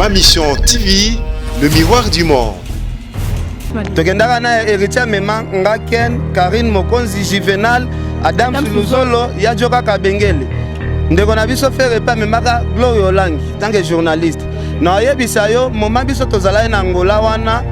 Ma Mission TV, le miroir du monde. Tokendaka na Héritier amema nga Ken, Karine Mokonzi, Juvenal, Adam Luzolo, ya Joka Kabengele. Ndeko na biso Ferre pe amemaka Gloria Olangi tant que journaliste. Na oyebisa yo moment biso tozalaki na Angola wana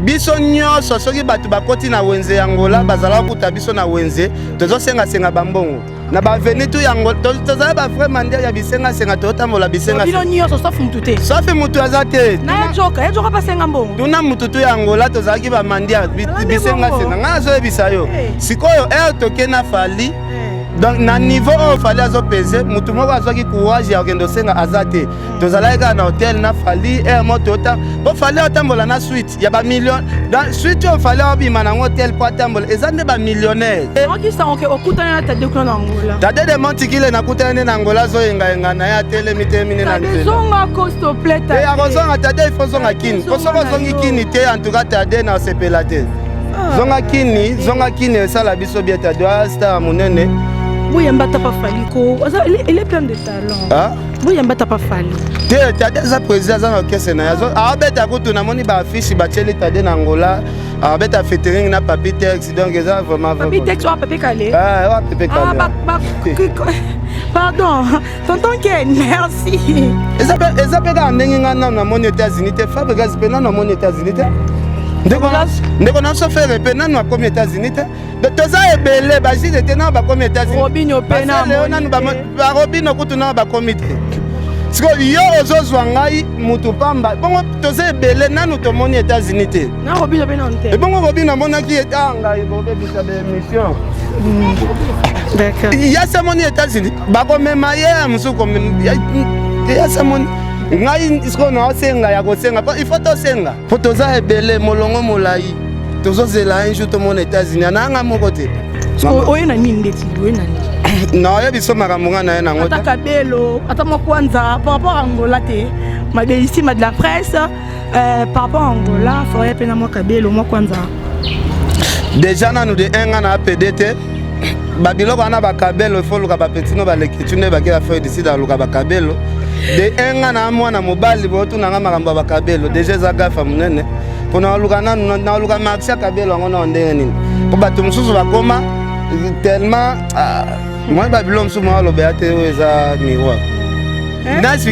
biso nyonso soki bato bakoti na wenze ya Angola bazalaka kuta biso na wenze tozosengasenga bambongo na baveni tu yango tozala ba vrai mandia ya bisengasenga totambola bisenga nyonso sauf mutu te sauf mutu aza te nayoka mbongo tuna mutu tu ya Angola tozalaki ba mandia bisengasenga ngai nazoyebisa yo eh. sikoyo heure toke na Fally eh. donc na niveau oyo Fally azopese mutu moko azwaki courage ya kokende osenga aza te hmm. tozalaki kaka na hotel na Fally heure mo tota mpo Fally atambola na suite ya bamillion donc suite oyo Fally abima nango hotel mpo atambola eza nde bamillionnaire Tade de Montikile nakutani nde na Angola azoyengayenga na ye atelemi telemi nde na nzela akozonga Tade il faut zonga kini mpo soki ozongi kini te en tout cas Tade na osepela te ah. zonga kini zonga kini esala biso bien Tade oya star monene boyamba ata pa Fally ko il est plein de talent ah? boyamba ata pa Fally te Tade aza président aza na orchestre na ye abeta kutu namoni baaffiche batieli Tade na Angola abeta featuring na Papi Tex donc eza vraiment Papi Tex oyo Pepe Kale ah oyo Pepe Kale ah, ba, ba, pardon tonton Ken merci eza mpe kaka ndenge ngai nanu namoni États-Unis te Fabregas mpe nanu namoni États-Unis te ndeko na biso Ferre mpe nanu akomi États-Unis te toza ebele bajide te nano bakomi États-Unis nanu barobino kutu nano bakomi te sikoyo yo ozozwa ngai mutu pamba bongo toza ebele nanu tomoni États-Unis te ebongo Robino amonaki ah ngai bobebisa baémission yasi amoni États-Unis bakomema ye ya mosusu yasi amoni ngai sikoyo naosenga ya kosenga il faut tosenga mpo toza ebele molongo molai tozozela un jour tomona États-Unis ananga moko te oye na nini ndeti oye na nini naoyebi so makambo ngai na ye nango ata kabelo ata mwa kwanza par rapport à Angola te mabelisima de la presse euh, par rapport à Angola foye mpe na mwa kabelo mwa kwanza déjà nanu de un nga na apd te babiloko wana bakabelo ifo luka bapetino baleketi nde bake bafeuille dicide aluka bakabelo de un nga na mwana mobali botuna nga makambo ya bakabelo déjà eza gafa monene mpo naluka nanu naluka marché ya kabelo yango nao ndenge nini mpo bato mosusu bakoma tellement ah, moi babilo mosusu mwa aloba ya te oyo eza miroir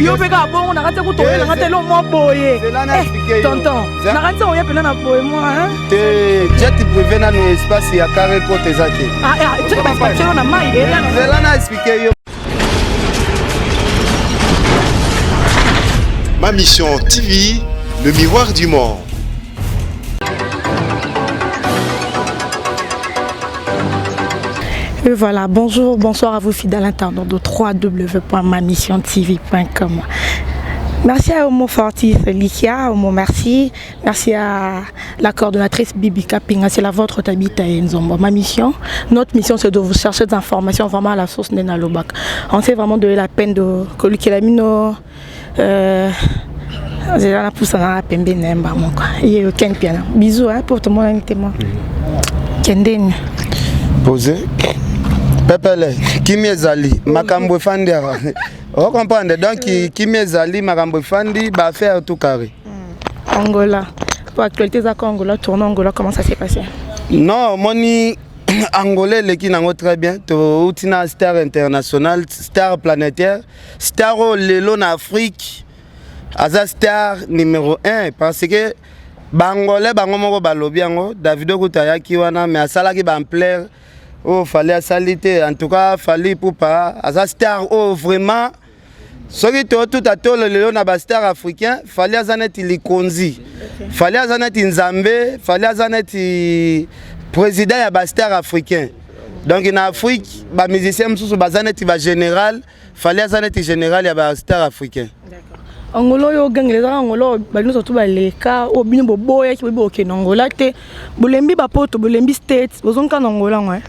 yo mpe kaka bongo na kati ya kutu oyelanga te elo mwa boye eh, tonton na kati oya mpena na boye mwa te jet privé nanu espace ya carré cote eza te ah, ah, na mai zela na explike yo Ma Mission TV, le miroir du monde. Et voilà, bonjour, bonsoir à vous fidèles internautes de www.mamissiontv.com. Merci à Homo Fortis Likia, Homo merci. Merci à la coordonnatrice Bibi Kapinga, c'est la vôtre Tabita Nzombo. Ma mission, notre mission, c'est de vous chercher des informations vraiment à la source Nena Lobak. On s'est vraiment donné la peine de Kolukelamino. Euh, zela napusana na pembeni na ye mba moko ye ken piana bisou hein, pour tomonani te mwa kendeni pose pepele kimi ezali makambo efandi awa ocomprendre donc kimi ezali makambo efandi baaffaire tout carré mm. Angola po actualité ezaka Angola tourne Angola comment ça s'est passé non omoni Angola eleki nango très bien touti na star international star planétaire star oyo lelo na Afrique aza star numéro 1 parce que bangolais bango moko balobi yango Davido kutu ayaki wana mais asalaki baampleur oyo Fally asali te en tout cas Fally Ipupa aza star oyo vraiment soki totuta tolo lelo na bastar africain Fally aza neti likonzi Fally aza neti nzambe Fally aza neti président ya bastar africain donc na Afrique bamusicien mosusu baza neti bagénéral Fally aza neti général ya bastar africain Angola oyo ogangela ezaka Angola oyo bato nyonso tu baleka oyo bino boboyaki boyebi okende Angola te bolembi bapoto bolembi States bozongi kaka na Angola ngo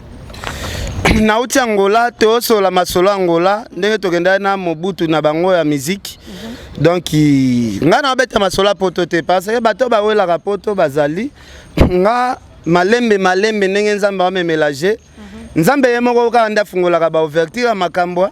nauti Angola tosola masolo Angola ndenge tokendaki na Mobutu na bango ya musique donc ngai nabeta masolo ya poto te parce que bato bawelaka poto bazali nga malembe malembe ndenge nzambe amemela je nzambe ye moko kaka nde afungolaka baouverture ya makambo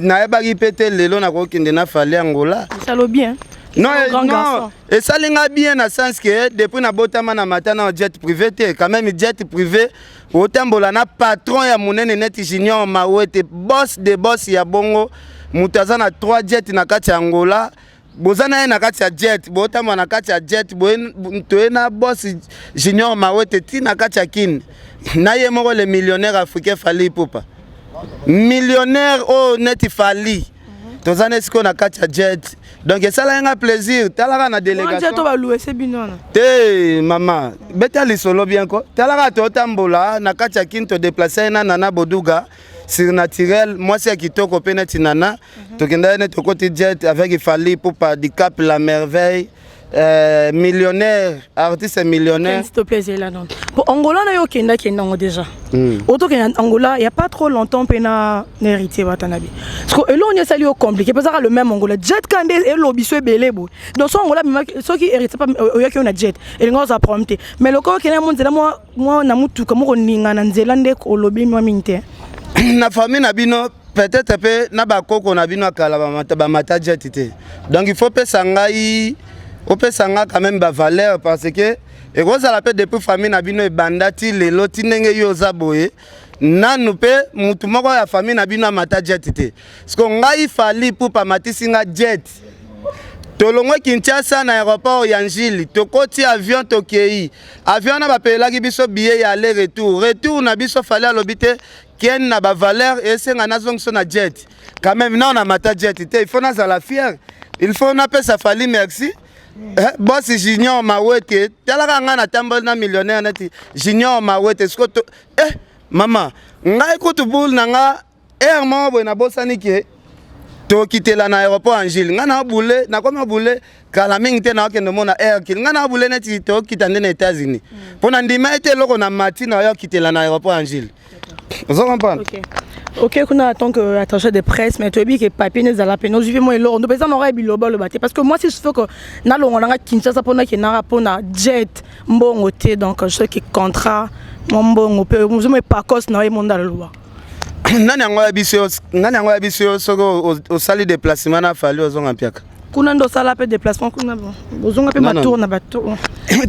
nayebaki mpe te lelo nakokende na Fally Angola esalo bien. Non, Grand non, garçon. Esali nga bien na sens que depuis nabotama na mata na jet privé te. Quand même, jet privé, otambola na patron ya monene neti Junior Mawete, boss de boss ya bongo, moto aza na 3 jet na kati ya Angola, boza na ye na kati ya jet, botambola na kati ya jet boye, toye na boss Junior Mawete ti na kati ya Kini na ye moko, le millionnaire africain Fally Ipupa, millionnaire oyo neti Fally, toza na sikoyo na kati ya jet. Donc esalaki nga plaisir. Talaka na jet délégation. Baluese bino wana. Te, mama, beta lisolo bien ko. Talaka, totambola na kati ya Kini, todeplace ye na Nana Boduga surnaturel, mwasi ya kitoko mpe neti Nana. Tokenda ye ne, tokoti jet avec Fally Ipupa Dicap la Merveille, millionnaire, artiste millionnaire. S'il te plaît, Zéla, non. Bon, Angola, na yo kenda kenda ngo déjà. Auto kenda Angola, il y a pas trop longtemps pena héritier Watanabe. Parce que elo on esali yo compliqué parce que le même Angola jet kande elo biso ebele bo. Donc so Angola soki héritier pas oyo na jet, elingo za problème te. Mais le ko kenda mo nzela moi na mutuka moko ninga na nzela nde olobi mwa mingi te. Na famille na bino, peut-être mpe na bakoko na bino ya kala, bamata jet te. Donc il faut pesa ngai, opesa nga quand même bavaleur, parce que ekozala mpe depuis famille na bino ebanda ti lelo, ti ndenge yo oza boye, nanu mpe mutu moko ya famille na bino amata jet te. Parce que ngai, Fally Ipupa amatisi nga jet. Tolongwe Kinshasa na aéroport ya Njili, tokoti avion, tokei. Avion wana bapeyelaki biso billet ya aller retour. Retour na biso, Fally alobi te Ken na bavaleur esenga nazongiso na jet. Quand même, nao na mata jet te, il faut nazala fier, il faut napesa Fally merci. Boss Junior Mawete, talaka ngai natamboli na millionnaire neti Junior Mawete. Siko to mama, ngai kutu bule na nga aire moko boye, nabosani ke tokitela na aéroport ya Njili. Ngai na bule, nakomi obule kala mingi te, naokende omona air kili. Ngai na bule neti tokita nde na États-Unis, mpo na ndima ete eloko na mati na oyo okitela na aéroport ya Njili. Ozo comprendre? Ok, kuna en tant que attaché de presse, mais toyebi ke papier nezala pene ozwi mpe mwa eloko ndo mpenza noko ya biloba oloba te, parce que moi, si je fais que nalongo nanga Kinshasa mpona kendaka mpona jet, mbongo te. Donc soki contrat mwa mbongo mpe ozwi epakos na yo emonda loba. Nani yango ya biso? Nani yango ya biso? Soki osali déplacement na Fally, ozonga mpiaka. Kuna nde osala mpe déplacement kuna, bon, ozonga mpe batour na batour.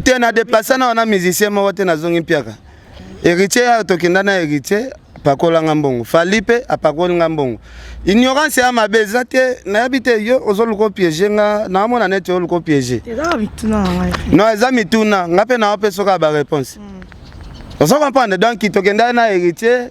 Te, na déplace na wana musicien moko te nazongi mpiaka. Héritier ya tokenda na Héritier, apakolanga mbongo. Fally mpe apakolinga mbongo. Ignorance ya mabe eza te. Nayebi te, yo ozoluka opiéger nga, naomona neti oluka opiéger. Ezaka mituna na ngai. Non, eza mituna, nga mpe nao mpe soki ya baréponse, ozo comprendre. Donc tokenda na Héritier,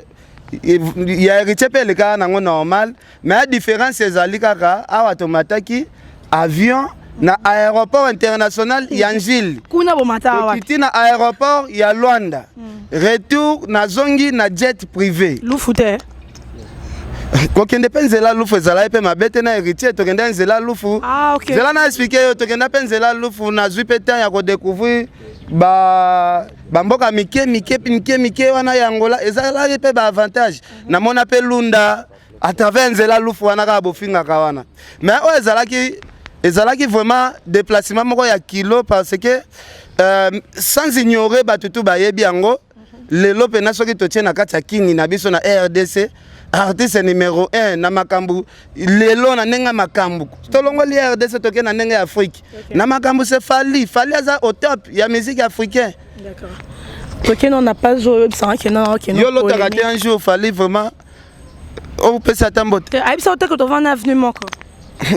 ya Héritier mpe elekaka nango normal, mais ya différence ezali kaka awa tomataki avion na aéroport international ya Njili. Kuna bomata awa. Tokiti na aéroport ya Luanda, retour nazongi na jet privé. Lufu te. Kokende mpe nzela Lufu ezalaki mpe mabe te. Na Héritier tokende nzela Lufu. Ah, ok. Nzela na expliquer yo, tokenda mpe nzela Lufu, nazwi mpe temps ya kodécouvrir ba bamboka mike mike mike mike wana ya Angola. Ezalaki mpe baavantage, namona mpe Lunda à travers nzela Lufu wana kaka bofingaka wana. Mais oyo ezalaki vraiment déplacement moko ya kilo, parce que sans ignorer bato tu bayebi yango lelo mpena, soki totie na kati ya kini na biso na RDC, artiste numéro 1 na makambo lelo na ndenge ya makambo, tolongoli RDC, toke na ndenge ya Afrique na makambo, c'est Fally. Fally aza au top ya musique africain. D'accord, tokende na page oyo oyebisanga kenda na okende. Yo lotaka te un jour Fally vraiment opesa ata mbote? Ayebisa yo te ke tovanda avenue moko?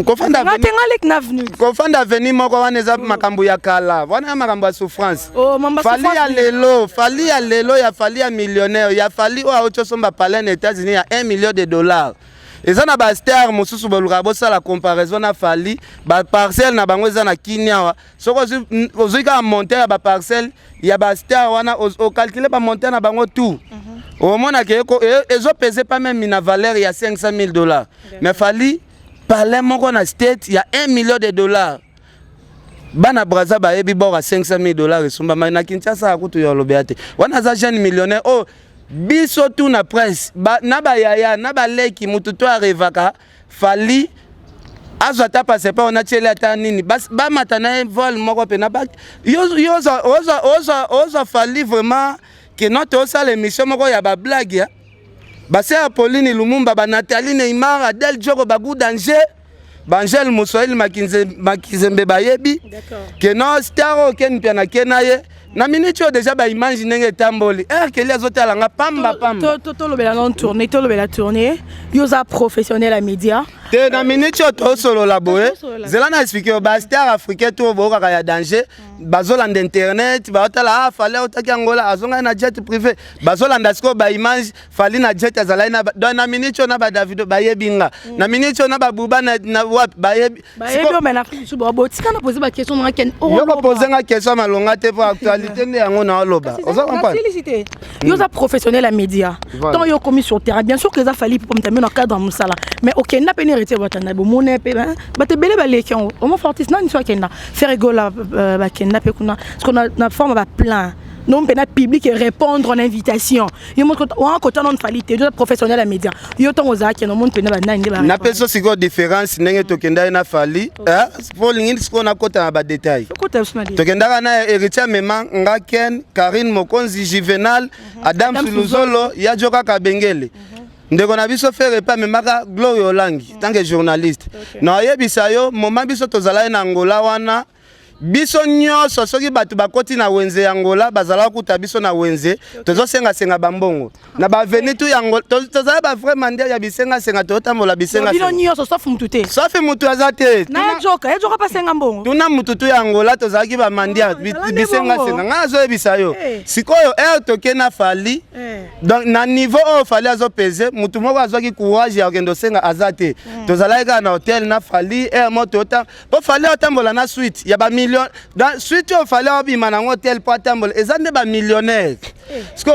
Kofanda Nga te, nga leki na avenue. Kofanda avenue moko wana eza makambo ya kala, wana ya makambo ya souffrance. Oh, mamba. Fally ya souffrance. Lelo Fally ya lelo, ya Fally ya millionnaire, ya Fally oyo auti osomba palais na États-Unis ya 1 million de dollars. Eza na bastar mosusu bolukaka bosala comparaison na Fally, baparcelle na bango eza na Kini awa. Soki ozwi kaka montant ya baparcelle ya bastar wana, ocalculer bamontant na bango tout, omonaka ezopese pas même na valeur ya 500 000 dollars. Mais Fally, palais moko na State ya 1 million de dollars, bana Braza bayebi bor ya 500 000 dollars esombama na Kinshasa, akutu ya olobeya te. Wana aza jeune millionnaire oyo biso tu na presse ba, na bayaya na baleki, mutu to arevaka Fally azwa ata passeport na tieli ata nini, bamata na ye vol moko mpena. Yo ozwa Fally vraiment ke no tosala émission moko ya bablague ya base ya Pauline Lumumba, banathalie Neymar, Adel Joko, bagu danger. Bangele Moswahili Makizembe bayebi ke no star oyo Ken Mpiana ke na ye na minute oyo déjà baimage ndenge etamboli. R Kelly azotala nga pamba pamba. Tolobela non tournée, tolobela tournée. Yo oza professionnel ya média. Te, na minute oyo tosolola boye, zela na expliquer yo. Bastar africain to boyokaka ya danger, bazolanda internet, baotala: "Ah, Fally autaki Angola, azongaki na jet privé." Bazolanda sikoyo baimage Fally na jet azalaki na. Donc na minute oyo na baDavido bayebi nga, na minute oyo na babuba na wapi bayebi. Botika na pose baquestion nanga, Ken. Yo kopose nga question malonga te, po actualité nde yango na oloba, oza comprendre? Yo oza professionnel ya média. Tant yo okomi sur terrain, bien sûr que eza Fally mpo mutami na cadre ya mosala, mais okenda mpe na Héritier Watanda, bomona mpe bato ebele baleki yango. Omo Fortis nani so akenda, Ferre Gola bakenda mpe kuna, parce que na forme baplein non mpe na public répondre en invitation. Yo moko wana kota nano Fally te. Yo professionnel ya média, yo ntango ozalaki na omoni mpena banani nde? Napesa sikoyo différence ndenge tokenda ye na Fally, po olingi sikoyo nakota na badetail. Tokendaka na Héritier, amema nga, Ken, Karine Mokonzi, Juvenal, Adam Suluzolo, ya jo kaka Bengele. Ndeko na biso Ferre epe amemaka Glory Olangi tant que journaliste. Na oyebisa yo, moma biso tozalaki na Angola wana, biso nyonso, soki bato bakoti na wenze ya Angola, bazalaka kuta biso na wenze, tozosengasenga bambongo na baveni tu ya Angola. Tozala bavrai mendiants ya bisengasenga, tozotambola. Bino nyonso sauf mutu te? Sauf mutu aza te. Na ejoka ejoka mpe asenga mbongo. Tuna mutu tu ya Angola, tozalaki bamendiants, bisengasenga. Ngai azoyebisa yo sikoyo, ere toke na Fally, donc na niveau oyo Fally azopese, mutu moko azwaki courage ya kokende osenga aza te. Tozalaki kaka na hotel na Fally. Ere mo tota mpo Fally atambola na suite ya bamillion, dans suite oyo Fally aobima nango hotel mpo atambola, eza nde bamillionnaire. Parce que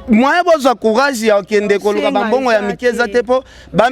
moyen bozwa courage ya kokende koluka bambongo ya mike eza te, mpo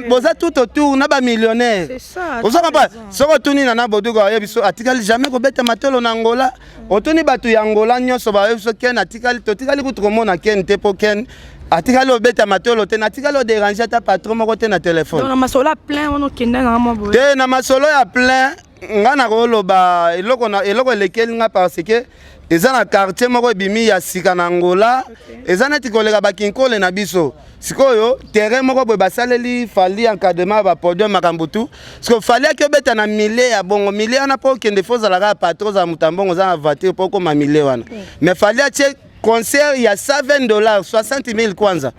boza tout autour na bamillionnaire. Oza comprendre? Soki otuni na Boduka, oyebi so atikali jamais kobeta matolo na Angola. Otuni bato ya Angola nyonso, bayebi so Ken atikali, totikali kutu komona Ken te, mpo Ken atikali obeta matolo te, natikali odéranger ata patron moko te na telefone. Na masolo ya plein wana okenda na mwa boye? Te, na masolo ya plein, nga na koloba eloko na eloko elekeli nga, parce que eza na quartier moko ebimi ya sika na Angola, eza neti koleka bakinkole na biso. Sikoyo terrain moko boye basaleli Fally encadrement ya bapodium, makambo tu. Sikoyo Fally aki obeta na milieu ya bongo. Milieu wana, mpo okende, fo ozalaka ya patron, ozala moto ya mbongo, oza na voiture mpo okóma milieu wana. Mais Fally atie concert ya 120 dollars, 60 000 kwanza.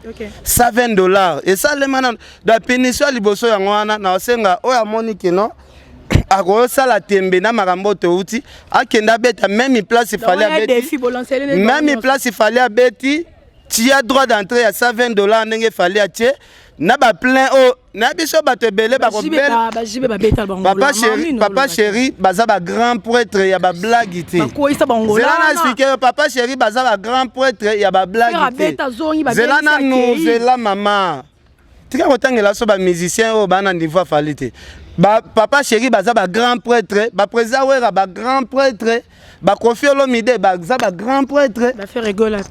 120 dollars esalema nano. Donc punition ya liboso yango wana. Na osenga oyo amoni kino akosala tembe na makambo oyo touti, akende abeta même place Fally abeti, même place Fally abeti, tia droit d'entrée ya 120 dollars ndenge Fally atie na baplein oyo na biso. Bato ebele bakobela. Papa Chéri, Papa Chéri baza bagrand prêtre ya bablague te. Zela na expliquer yo. Papa Chéri baza bagrand prêtre ya bablague te. Zela nanu, zela mama, tika kotangela so bamusicien oyo baa na niveau ya Fally te. Papa Chéri baza bagrand prêtre, baprésident Wera bagrand prêtre, baKoffi Olomide baza bagrand prêtre.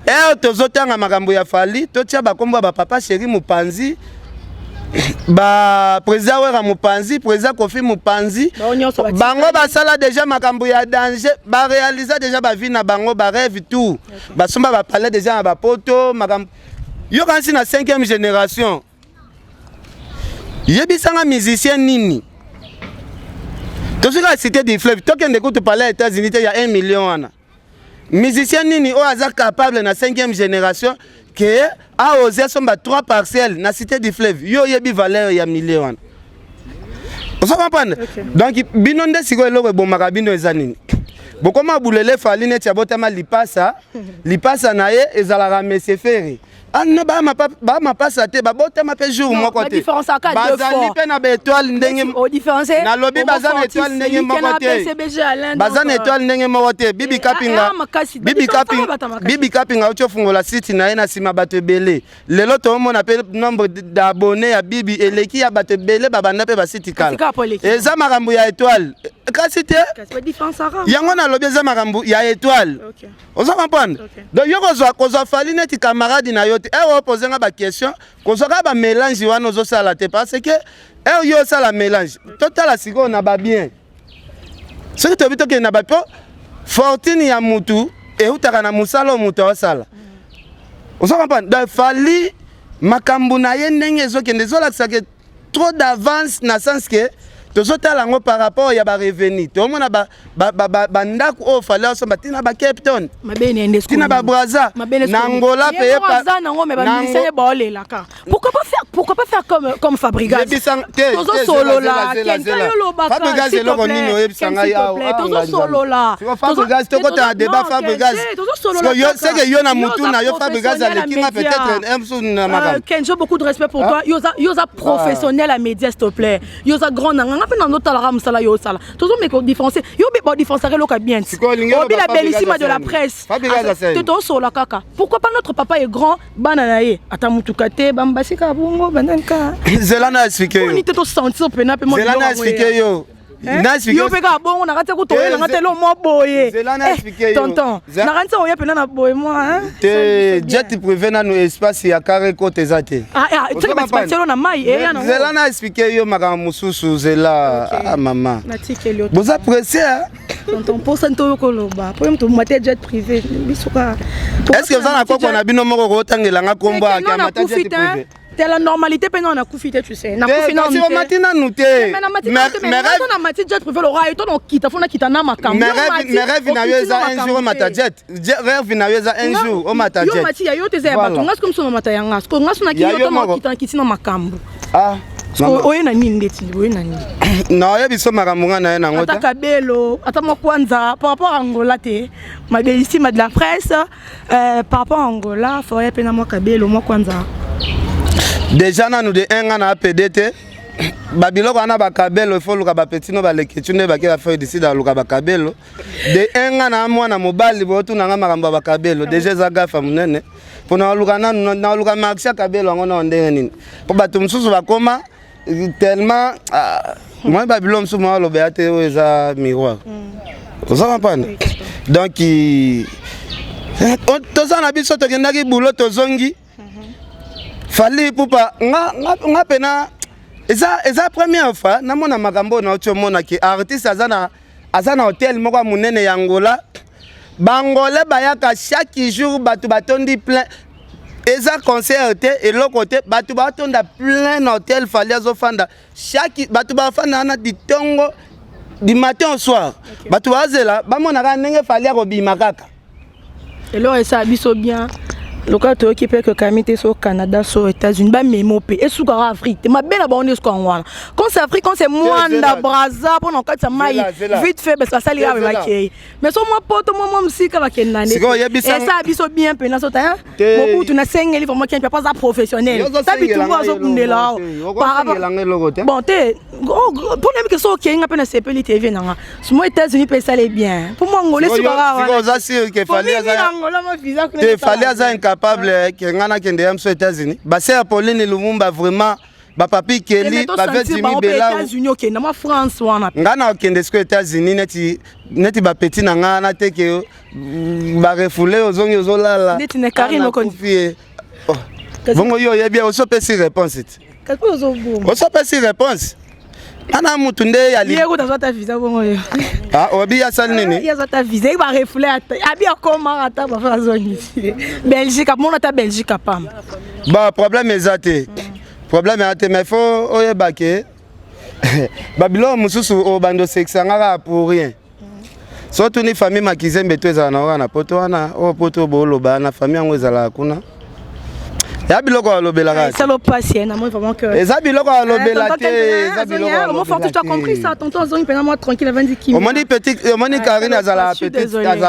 Ere tozotanga makambo ya Fally, totia bakombo ya bapapa Chéri mopanzi, baprésident Wera mopanzi, président Koffi mopanzi. Bango basala déjà makambo ya danger, baréalisa déjà bavie na bango, barêve tout, basomba bapalais déjà na bapoto. Makambo yokanisi na 5e génération, yebisanga musicien nini tosoki Cité du Fleuve, tokende kutu palais ya États-Unis te, ya 1 million wana, musicien nini oyo aza capable na 5e génération ke aose asomba 3 parcelles na Cité du Fleuve? Yo oyebi valeur ya million wana? Ozo comprendre? Donc bino nde sikoyo eloko ebomaka bino eza nini? Bokoma bulele Fally neti abotama lipasa, lipasa na ye ezalaka Monsieur Ferre. Ano baa mapasa te, babotama mpe jour moko te, bazali mpe na baétoile ndenge nalobi, baza na étoile ndenge moko te, baza na étoile ndenge moko te. Bibi Kapinga, Bibi Kapinga auti ofungola site na ye na nsima bato ebele. Lelo toomona mpe nombre d'abonné ya Bibi eleki ya bato ebele babanda mpe basite kala. Eza makambo ya étoile kasi te, yango nalobi eza makambo ya étoile. Oza comprendre? Donc yo kozwa Fally neti camarade na yo te. Ere opose nga baquestion, kozwa kaka bamélange wana ozosala te, parce que ere yo osala mélange, totala sikoyo na babien. Soki toyebi, tokende na bapo fortune ya mutu eutaka na mosala oyo moto aosala. Oza comprendre? Donc Fally, makambo na ye ndenge ezokende, ezolakisa ke trop d'avance, na sens ke Tozotala yango par rapport ya barevenu. Tomona bandako oyo Fally asomba, ntina ba Cape Town, ntina babraza, na Angola. Mpe baolelaka. Pourquoi pas faire comme Fabregas? Tozosolola. Fabregas, eloko nini oyebisa ngai? Tozosolola. Fabregas, tokota na débat Fabregas. Seke yo na mutu na yo, Fabregas aleki nga peut-être mosusu na makambo. Ken, j'ai beaucoup de respect pour toi. Yoza professionnel à média, s'il te plaît. Yoza grand na nga mpe na ndotalaka mosala yo osala. Tozomeka odifférencier yo, bodifférenciaka eloko ya bien. Obi la bellissima de la presse te, tozosola kaka. Pourquoi pas? Notre papa est grand, bana na ye ata mutuka te, bambasi kaka bongo bandani kaka. Zela na expliquer yo. Oni te, tosentir pena mpe. Zela na expliquer yo. Yo mpe kaka bongo na kati ya kutoyelanga te, lo mwa boye. Tonton, na kati oya mpena na boye mwa. Te, jet privé nanu espace ya carré kote eza te. Batielo na mai. Zela na expliquer yo makambo mosusu, zela. Ah, mama, boza pressé. Tonton, mposa nto oyo koloba po yo moto mate jet privé biso kaka. Est ce que oza na koko na bino moko kotangelanga kombo amata jet privé? Te, la normalité mpe nano nakufi te, tu sais. Nakufi omati nanu te. Na mati jet privé lora ye to nakita, fo nakita na makambo. Mais rêve na yo eza un jour omata jet, rêve na yo eza un jour omata jet. Yo mati ya yo te, eza ya bato. Nga siko miso na mata ya nga, siko nga so naki yo to nakita, nakiti na makambo. Ah. Oye na nini ndeti oye na nini? Naoyebi so makambo nga na ye nango. Ata kabelo, ata mwa kwanza par rapport à Angola te, mabelissima de la presse, par rapport à Angola, foye mpe na mwa kabelo, mwa kwanza. Déjà nanu de un, nga na apd te babiloko wana. Bakabelo, ifo luka bapeti no baleki nde bake bafeuille dicide, aluka bakabelo. De un, nga na mwana mobali, botunanga makambo ya bakabelo déjà eza gafa monene mpo naoluka nanu, naoluka marché ya kabelo yango nao ndenge nini, mpo bato mosusu bakoma tellement moi babilo mosusu mwa aloba ya te. Oyo eza miroir, oza comprendre? Donc toza na biso, tokendaki bulo, tozongi. Fally Ipupa, nga pena eza première fois namona makambo oyo nauti omonaki. Artiste aza na hotel moko ya monene ya Angola. Bangolais bayaka chaque jour, bato batondi plein. Eza concert te, eloko te, bato batonda plein na hotel Fally azofanda. Chaque bato bafanda wana ditongo, du matin au soir, bato bazela bamonaka ndenge Fally akobima kaka. Eloko esala biso bien, lokola toyoki mpe ke te so Canada, so États-Unis, bamemo mpe esukaka Afrique te. Mabe na bango nde esuka yango wana. Quand c'est Afrique, quand c'est Mwanda, Braza, mpona kokatisa mai vite fait, basali kaka bakei. Mais so mwa poto, mwa mosika, bakenda nde. Esala biso bien mpena. So ta Mobutu nasengeli vraiment Ken, papa aza professionnel, ta bitumbu azobundela awa. Bon te, mpona yebi ke so okei, nga mpe nasepeli tv nanga mo États-Unis mpe esali bien mpo mwa Angola esukaka. Wana oza sûr ke Fally aza incapable ke nga nakende ya moso États-Unis? Base ya Pauline Lumumba, vraiment, bapapi Keli, bave Jimi Belau. États-Unis okenda, mwa France wana. Nga na okende sikoyo États-Unis neti bapeti na nga wana te, ke barefouler, ozongi, ozolala. Neti na Karine. Okufi bongo, yo oyebi, osopesi réponse te, osopesi réponse ana mutu nde. Obi asali nini? Azwa ta visa, barefouler, abi akomaka ata bafa azongisi Belgique, amona ata Belgique apamba. Bon, problème eza te, problème eza te, mais faut oyeba ke babiloko mosusu obanda osekisanga kaka pour rien. So tuni famille Makizembe to ezala na kaka na poto wana, oyo poto booloba na famille yango ezalaka kuna ya biloko alobelaka. Esala pasi na moi vraiment que Eza biloko alobela te, eza biloko. Tu as compris ça, tonton azongi mpena moi tranquille, avandi kimia. Omoni petit, omoni Karine azalaka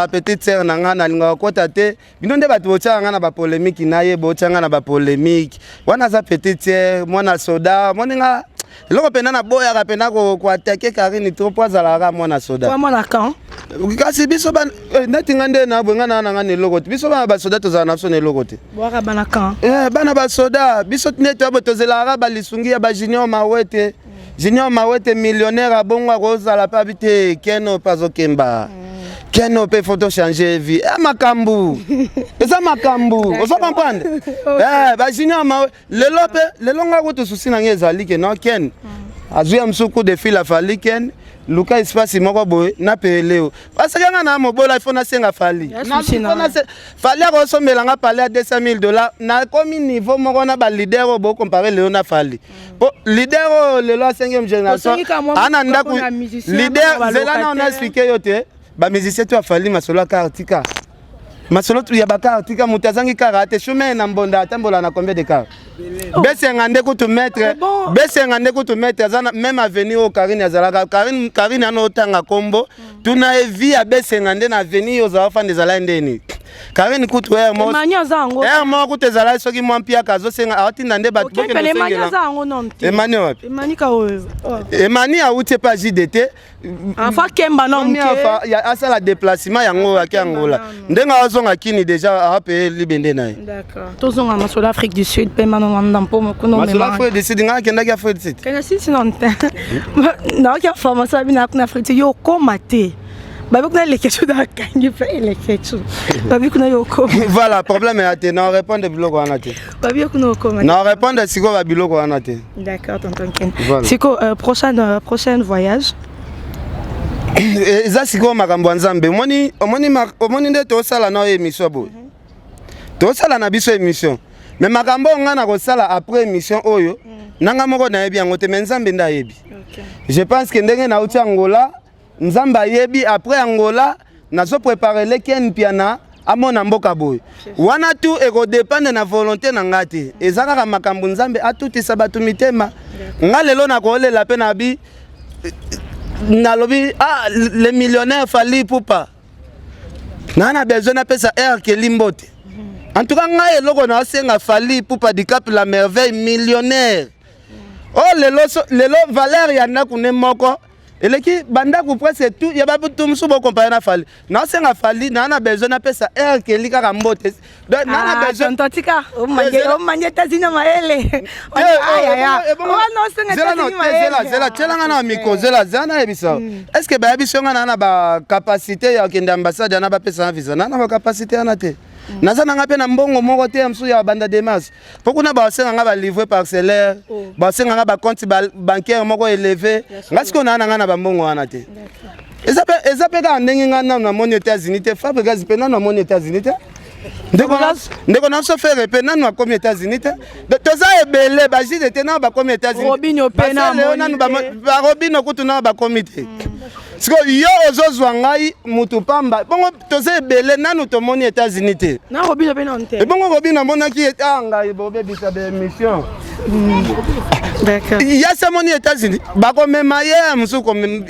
petite sœur na nga, nalingaka kota te. Bino nde bato botiaka nga na bapolémique na ye, botia nga na bapolémique wana. Aza petite sœur, mwana soda. Omoni nga eloko mpena naboyaka mpena koattaquer Karine trop, po azalaka mwana soda. Mwana camp. Kasi biso neti nga nde na boye, nga na nga na eloko te. Biso bana basoda tozala na biso na eloko te. Bwaka bana camp. Bana basoda, biso neti abo tozelaka balisungi ya bajunior Mawete. Junior Mawete millionnaire, abongo akozala mpe abi te keno mpe azokemba keno mpe faut tochange vie e makambo eza makambo, ozo comprendre? Bajunior Mawe lelo mpe lelo nga kutu susi na ngai ezali ke no ken. Azwi ya mosusu coup de fil ya Fally Ken, luka espace moko boye na peleo. Parce que nga na mobola il faut nasenga Fally. Fally akosombela nga palais ya 200 000 dollars. Nakomi niveau moko na ba leader oyo bo comparer lelo na Fally. Po leader oyo lelo a 5e génération ana ndako leader zela na on expliquer yo te ba musicien to ya Fally masolo ya car tika. Masolo ya ba car tika moto azangi car te chemin na mbonda atambola na combien de car? Oh. Besenga nde kutu maître ah besenga nde kutu maître aza même avenue oyo Karine azalaka Karine Karine ana otanga kombo tuna ye vie ya besenga nde na avenue oyo ozala fanda ezalaki ndeni Karine kutu heure moko Emani aza yango heure moko kutu ezalaki soki mwa mpiaka azosenga aotinda nde bato bokende Emani aza yango non te Emani wapi Emani ka oyo oh. Emani awuti epa JDT Afa kemba na muke. Asala déplacement yango ake Angola. Ndenge azonga kini déjà a payer libende na ye. D'accord. Tozonga masolo Afrique du Sud pe mano na mpo kuno mema. Masolo Afrique du Sud nga akendaki Afrique du Sud. Kenya si sinon te. Na oki information bina kuna Afrique du Sud yo koma te. Babi kuna lekechu da kangi pe lekechu. Babi kuna yo koma. Voilà, problème ya te na répondre biloko wana te. Babi kuna okoma. Na répondre sikoyo ba biloko wana te. D'accord, tonton Ken. Voilà. Siko, prochaine voyage. Eza sikoyo makambo ya Nzambe. Omoni, omoni, omoni nde tosala na émission boye. Tosala na biso émission. Mais makambo oyo nga nakosala après émission oyo, nanga moko nayebi yango te, mais Nzambe nde ayebi. Je pense que ndenge nauti Angola, Nzambe ayebi après Angola, nazo préparer le Ken Mpiana amona mboka boye. Wana tu ekodépendre na volonté na nga te. Eza kaka makambo Nzambe atutisa bato mitema. Nga lelo nakolela pe na bi nalobi ah le millionnaire Fally Ipupa. Na na besoin napesa R Kelly mbote. En tout cas ngai eloko na osenga Fally Ipupa Dicap la merveille millionnaire. Oh lelo lelo valeur ya ndako ne moko eleki bandako presque tout ya bato mosusu bokompare na Fally. Naosenga Fally na na besoin napesa R Kelly kaka mbote. Donc na na besoin tonton tika omanje États-Unis mayele. Zela zela tiela nga na micro zela zela nayebisa. Est-ce que bayebi so nga na na ba capacité ya kokende ambassade na bapesa na visa na na ba capacité wana te. Naza na nga mpe na mbongo moko te ya mosusu ya banda démarche. Po kuna basenga nga ba livre parcellaire, basenga nga ba compte bancaire moko élevé. Nga sikoyo naa na nga na bambongo wana te. Eza pe kaka ndenge nga nanu namoni États-Unis te, Fabregas mpe nanu amoni États-Unis te. Ndeko na biso Ferre mpe nanu akomi États-Unis te. Toza ebele ba JDT nanu bakomi États-Unis. Robinho mpe nanu ba Robinho kutu nanu bakomi te. Sikoyo yo ozozwa ngai mutu pamba bongo toza ebele nanu tomoni États-Unis te. Na Robinho mpe nanu te. Ebongo Robinho amonaki ah ngai bobebisa ba émission. D'accord. Yasi amoni États-Unis bakomema ye mosusu komema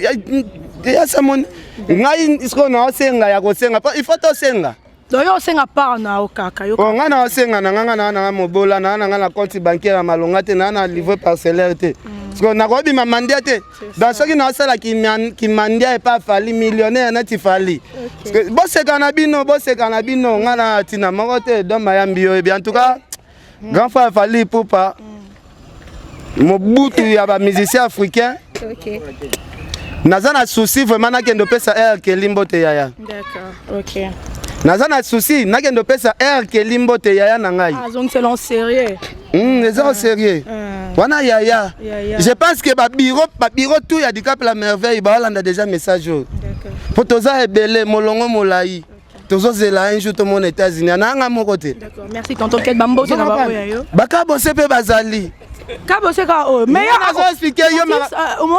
yasi amoni ngai sikoyo naosenga ya kosenga il faut tosenga. Donc yo osenga part na yo kaka yo. Bon nga na osenga na nga na na mobola na na nga na compte bancaire ya malonga te na na livre parcellaire te. Parce que nakobima mandia te. Donc soki na osala ki mandia epa Fally millionnaire neti Fally. Parce que boseka na bino boseka na bino nga na tina moko te donc mayambi yo ebi en tout cas grand frère Fally Ipupa Mobutu ya ba musicien africain. OK. Naza na souci vraiment nakende opesa R Kelly mbote yaya. D'accord. OK. Naza na souci nakende opesa R Kelly mbote yaya na ngai. Ah donc c'est en sérieux. Eza en sérieux. Wana yaya. Je pense que ba bureau tout ya Dicap la merveille ba olanda déjà message oyo. D'accord. Po toza ebele molongo molai. Tozozela un jour tomona États-Unis na nga moko te. D'accord. Merci tonton Ken Bambote na ba oyo yo. Bakabose pe bazali. Kabose ka oyo. Mais yo nazo expliquer yo ma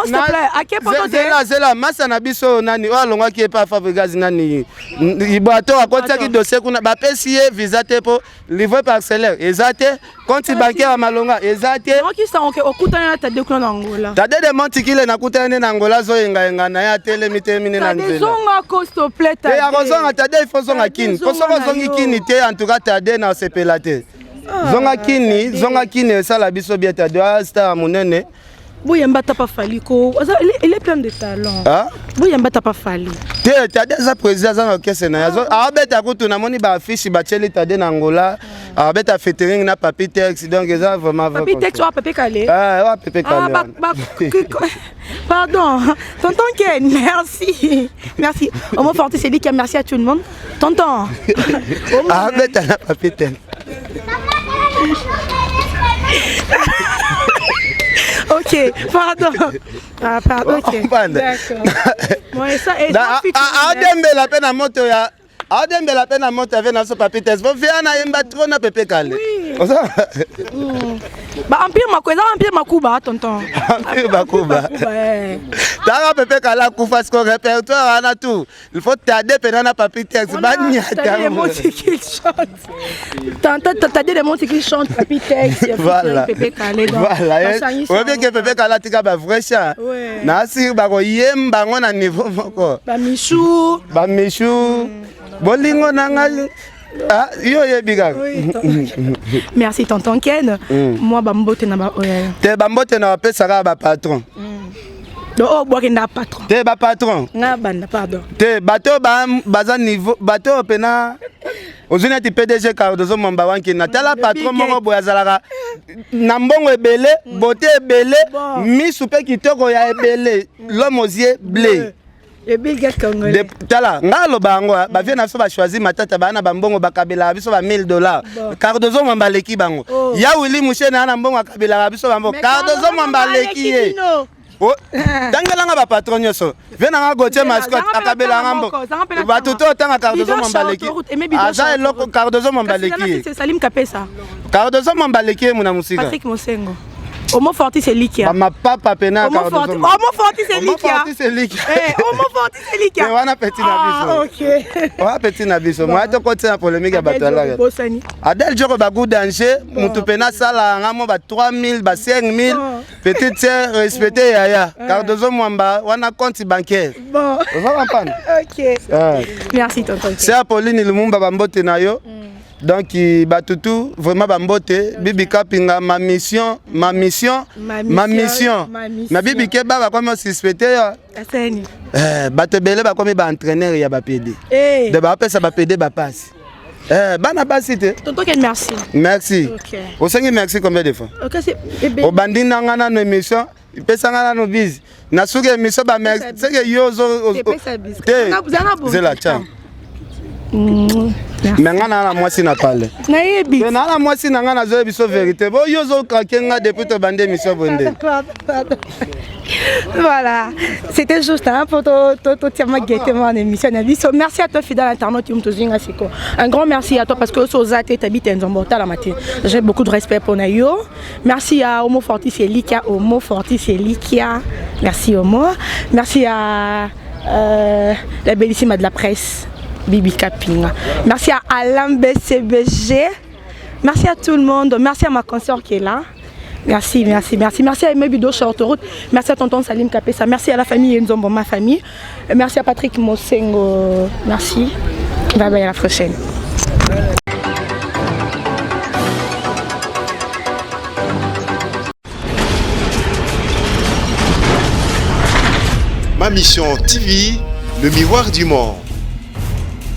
s'il te plaît, ake poto te. Zela zela masa na biso nani oyo alongwaki epa Fabregas nani Ibato akotiaki dossier kuna bapesi ye visa te po livre parcellaire eza te compte bancaire ya malonga eza te. Oki sango ke okutana na Tade kuna na Angola. Tade de Montikile nakutana na Angola azoyenga yenga na ye atelemi telemi ne na Tade nzela. zonga ko s'il te plaît Tade. Te akozonga Tade il faut zonga Kini. Po soki ozongi Kini te en tout cas Tade na osepela te. Zonga Kini, zonga Kini esala biso bien Tade oya star monene. Boyamba tapa Fally ko il est plein de talent. Ah? Boyamba tapa Fally. Te Tade aza président aza na orchestre na ye. Abeta kutu namoni ba affiche batieli Tade na Angola. Abeta featuring na Papi Tex donc eza vraiment vrai. Papi Tex wa Papi Kale. Ah wa Papi Kale. Ah, ba, pardon. Tonton Ken, merci. Merci. Homo Forti c'est dit qu'il merci à tout le monde. Tonton. Abeta na Papi Tex. Ok, pardon. Ah, pardon, ok. D'accord. Bon, et ça, et ça, aodembela mpe na moto ya aodembela mpe na moto ave na biso papi tes po via nayemba trop na pepe kale. Ba Empire Makuba, eza Empire Makuba, tonton. Empire Makuba. Tanga pepe kale akufa, siko répertoire wana tout il faut tade mpena na papi tex banyata. Tade de monti qui chante papi tex. Voilà. Pepe Kale. Voilà, oyebi ke Pepe Kale atika ba vrai chat na asiri bakoyemba yango na niveau moko. Bamichou. Bamichou, bolingo na ngai. Ah, yo oyebi kaka. Merci tonton Ken. Moi bambote na ba Te, bambote na bapesaka bapatron. Donc oyo bwakenda patron. Te, bapatron. Nga banda, pardon. Te, bato oyo baza niveau, bato oyo mpena ozwi neti PDG Cardozo Mwamba Wankina. Tala, patron moko boye azalaka na mbongo ebele, bote ebele, misu mpe kitoko ya ebele, l'homme aux yeux bleu. Le Bill Gates congolais. Tala, ngai aloba yango, bavie na biso bachoisi matata, baa na bambongo, bakabelaka biso ba 1000 $. Cardozo Mwamba aleki bango. Ya Willi Mushene aa na mbongo, akabelaka biso bambongo. Cardozo Mwamba aleki ye. Tangelanga bapatron nyonso, vie nanga Gautier Mascotte akabelanga mbo bato to otanga. Cardozo Mwamba aleki, aza eloko. Cardozo Mwamba aleki ye. Salim Kapesa. Cardozo Mwamba aleki ye muna mosika. Patrick Mosengo. Homo Fortis Elikia. Bamapapa pena. Homo Fortis Elikia. Fortis Elikia. Homo Fortis Elikia. Wana petit na biso. Ok. Wana petit na biso. Moya tokotisa na polémique ya bato alaka. Adel Joko bagu danger, mutu pena asala yanga mo ba 3000, ba 5000. Petite sœur, respecte yaya. Cardozo Mwamba wana compte bancaire. Bon. Oza comprendre? Ok. Merci tonton. C'est Apolline Lumumba, bambote na yo. Donc batutu vraiment bambote. Bibi Kapinga, ma mission, ma mission, ma mission. Na bibi keba, bakomi osuspecte yo. Aseni. Bato ebele bakomi baentraîneur ya bapd de bapesa bapd bapasi. Bana basi te. Tonton Ken, merci. Merci. Osengi merci combien de fois? Obandi nanga nano émission, epesanga nano bise na suki émission ba merci seke yo te zela tia. Me nga naa na mwasi na pale. Nayebi. Te, naa na mwasi na nga, nazoyebi biso vérité. Bo yo ozokrake nga depuis tobandi émission boye nde. Voilà, c'était juste, hein, pour te ma gaieté mon émission na biso. Merci à toi fidèle internaute Yum Siko. Un grand merci à toi parce que soza te t'habites Nzombo la matin. J'ai beaucoup de respect pour Nayo. Merci à Homo Fortis et Likia, Homo Fortis et Likia. Merci Homo. Merci à la bellissime de la presse Bibi Kapinga. Merci à Alain BCBG. Merci à tout le monde. Merci à ma consort qui est là. Merci, merci, merci. Merci à Aimé Bido Route. Merci à tonton Salim Kapesa. Merci à la famille Nzombo, ma famille. Merci à Patrick Mosengo. Merci. Bye bye, à la prochaine. Ma Mission TV, le miroir du monde.